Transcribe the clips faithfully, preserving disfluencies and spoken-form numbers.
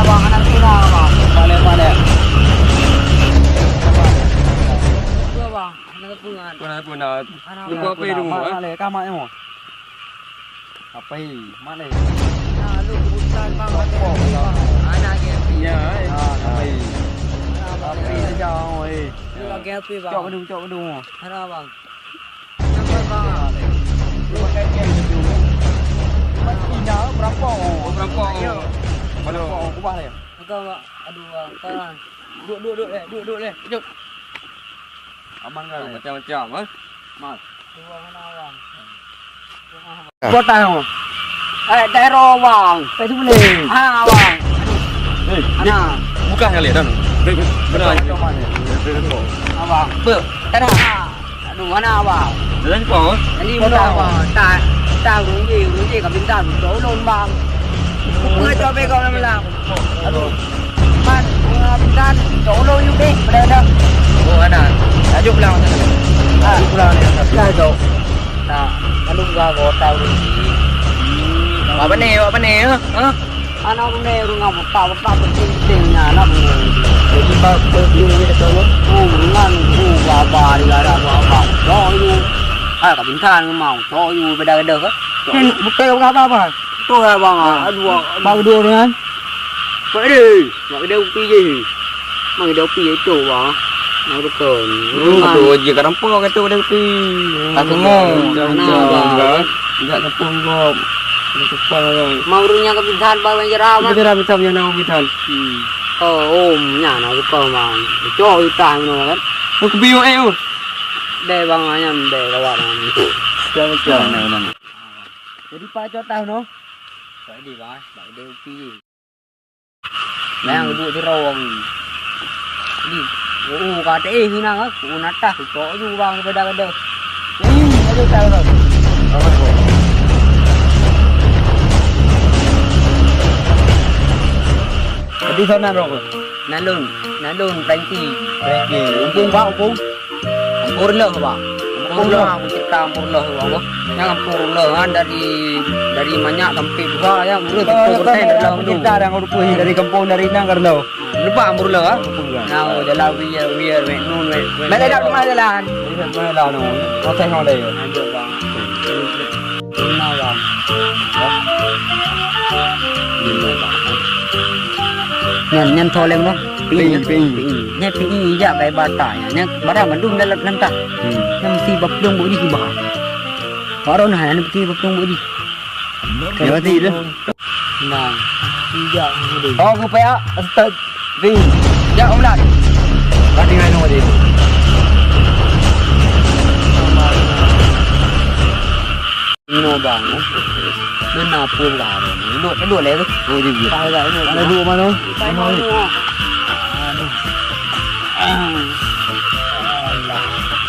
Abang, hana guna, Abang. Malèe, malèe. Apa, Bang? Hana guna. Pernah, pernah. Hana guna. Mak, mak lé, ka mak nyoe. Apa, mak lé? Nah, lu kebutuhan, Bang. Apa, Bang? Anak dia. Ya, eh. Ah, apa? Apa saja, oh, eh. Lu lagi apa, Bang? Cok gedung, cok gedung. Hana, Bang. Perampok. Oh, perampok. Ayo. Perampok, kubah dia. Pegang, Bang. Aduh, Bang. Pegang. Duduk, duduk, duduk, eh. Duduk, duduk, eh. Duduk. Aman kan? Macam-macam, eh? Mas. Dua mana, Bang? Kota, Bang. Eh, daerah, Bang. Kat sini. Ah, Bang. Eh, ni bukan kali, Dan. Benar. Abang. Apa? Tanah. Aduh, mana, Bang? Jalan kau? Ini kota, Bang. Tak, tak, urung je, urung je, kami tak, urung je, Bang. Apa tu, apa kau nak bilang? Aduh. Mat, bunga bintang, tolong yuk deh, pada ada. Oh, ada. Tajuk pulang sana. Ah. Tajuk pulang ni, tak ada tu. Tak, lalu gua kota ni. Apa ni, apa ni, ha? Ha? Anak ni, rumah buka, buka, penting, pentingnya, anak ni. Jadi, bak, bak, bak, bak, bak, Oh, dengan, oh, baba, di dalam, baba. Tolong yuk. Ah, kat bintang mau, tolong yuk, beda-beda ke? Bukan apa-apa, Bang. Tu lah, Bang. Ah. Aduh, Bang. Bang, dua dengan. Mak dia, mak dia upi je. Mak dia upi je tu, Bang. Mak rukun. Oh, tu je kat rampak kat tu dia upi. Tak semua. Nah, Bang. Enggak tepung kau. Enggak tepung kau. Mau runyang ke bintang, Bang, yang jerah, Bang. Kita dah minta yang nama bintang. Hmm. Oh, oh, nya na rukun, Bang. Cok utah mana kan? Aku biu eh, oh. Deh, Bang, ayam deh, lawak, Bang. Jangan, jangan. Jadi, Pak, cok tah, no? Tak ada, Bang. Tak ada upi je. Yang duduk di rawang ni. Di, oh, kata, eh, hina, ah. Oh, natah, cok ju, Bang, beda-beda. Ini, ada tak, Bang? Tapi sana, Bang. Nalun, nalun, Frankie. Frankie. Umpung, Bang, umpung. Ampur leuh, Bang. Ampur leuh, aku cerita ampur leuh, Bang. Nyang ampur leuh, kan, dari, dari manyak sampai dua, ya, urus sepuluh persen dari dalam tu. Kita dah ngurus dari kampung, dari nang, karena. Lepas ampur leuh, ah. Ampur leuh. Nah, jalan wir, wir, wek nun, wek, wek. Mana dah rumah jalan? Mana dah, no. Proses yang ada. Ada, Bang. Lima, Bang. Lima, Bang. Nyan, nyan tho lé, Bang. Pi, pi. Pi. Nyan pi jak kai bata nyan. Nyan barang mandum dalam lantah. Hmm. Nyan mesti bapdong bu jih bah. Baru nah, nyan mesti bapdong bu jih. Ya, mati dah. Nah, pi jak dulu. Oh, aku payah start. Pi. Jak, Om Lan. Tadi main nama dia. Inoe bang, eh. Beuna peue bang. Duduk, duduk lé tu. Oh, dia, dia. Ada dua mana? Aduh. Alah.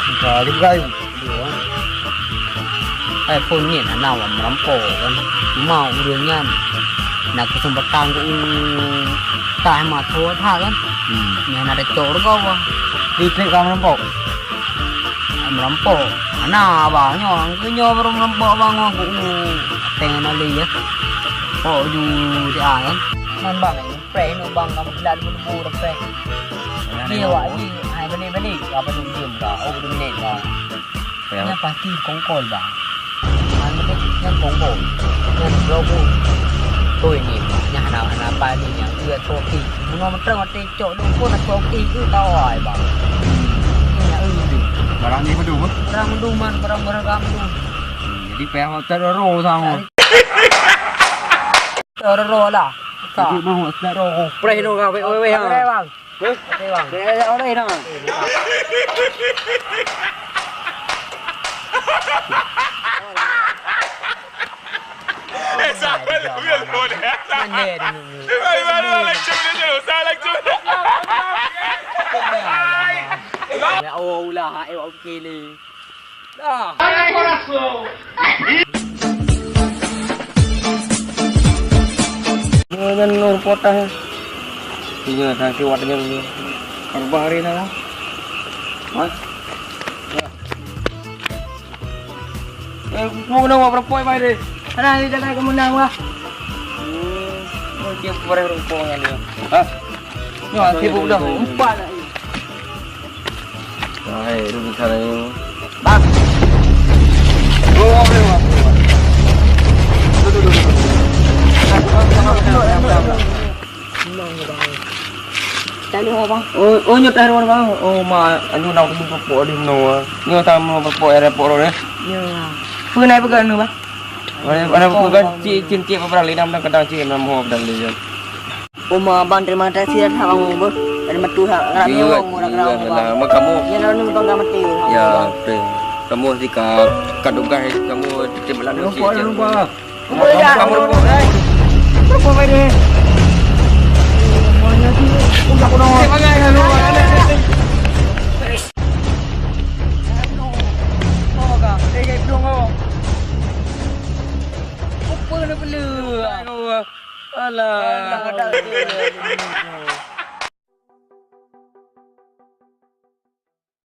Buka, buka. Dua. Eh, phôn nyan hana awak meurampok kan. Cuma ureueng nyan na keuseumpatan keu tah mata that kan. Hmm. Nyan ada cok rego bah. Di klik ka meurampok. Meurampok. Hana abah nyoe, keu nyoe baru meurampok abah ngon ku. Teng mali ya. Pok ju dia kan. Man bang. Preh nyoe bang, kamoe geulat leubeh-leubeh preh. Iya, wak, iya. Hai, balik, balik. Apa tu jam ka? Oh, dua minit ka. Nyan pasti kongkol, bang. Nyan kongkol. Nyan blogo. Toi ni, nyan hana, hana apa ni, nyan iya toki. Bunoe meutrang watèe cok dukon toki tu tawai, bang. Nyan iya. Barang ni bedu, bang? Barang bedu, man, barang-barang kami tu. Jadi payah hotel ro sama. Ro lah. Sa. Jadi mau hotel ro. Preh no ka, weh, weh, weh, ha. Preh, bang. Hah? Oke, bang. Dek, dek, orang dah. Eh, siapa tu yang kau ni? Mana dia ni? Mari, mari, mari, langsung dia tu. Saya langsung. Ya Allah, ulah, eh, okey ni. Dah. Nyoe nyan nyoe potah. Iya, tangki wat nyan. Arba hari na. Mas. Eh, mau kena buat berapa mai deh? Ada ni jaga kemenang wah. Hmm, mungkin kurang rukung kan dia. Hah? Nyoe sibuk dah. Empat nak ni. Hai, duduk sana ni. Bang. Oh, oh, oh, oh. Duduk, duduk, duduk. Tadi apa? Oh, oh, nyoe tahu bang. Oh, ma, anu nak pergi pupuk di mana? Nyoe tamu pupuk ya repot roh deh. Ya. Pernah pegang ni bang? Mana, mana pegang cik, cik, cik, berapa lima dan kadang cik enam ho dan dia. Uma abang, terima kasih ya, abang, beuh. Dan metu ha, rami wong, orang kenal abang. Nama kamu? Ya, lalu ni bangga mati. Ya, oke. Kamu sih ka, ka tugas kamu terima lalu sih. Lupa, lupa. Kamu lupa. Lupa, Pak, deh. Semuanya tu, udah aku dah. Semangat, ya, lupa. Apa kah? Eh, kayak hidung kau. Apa ni bela? Alah.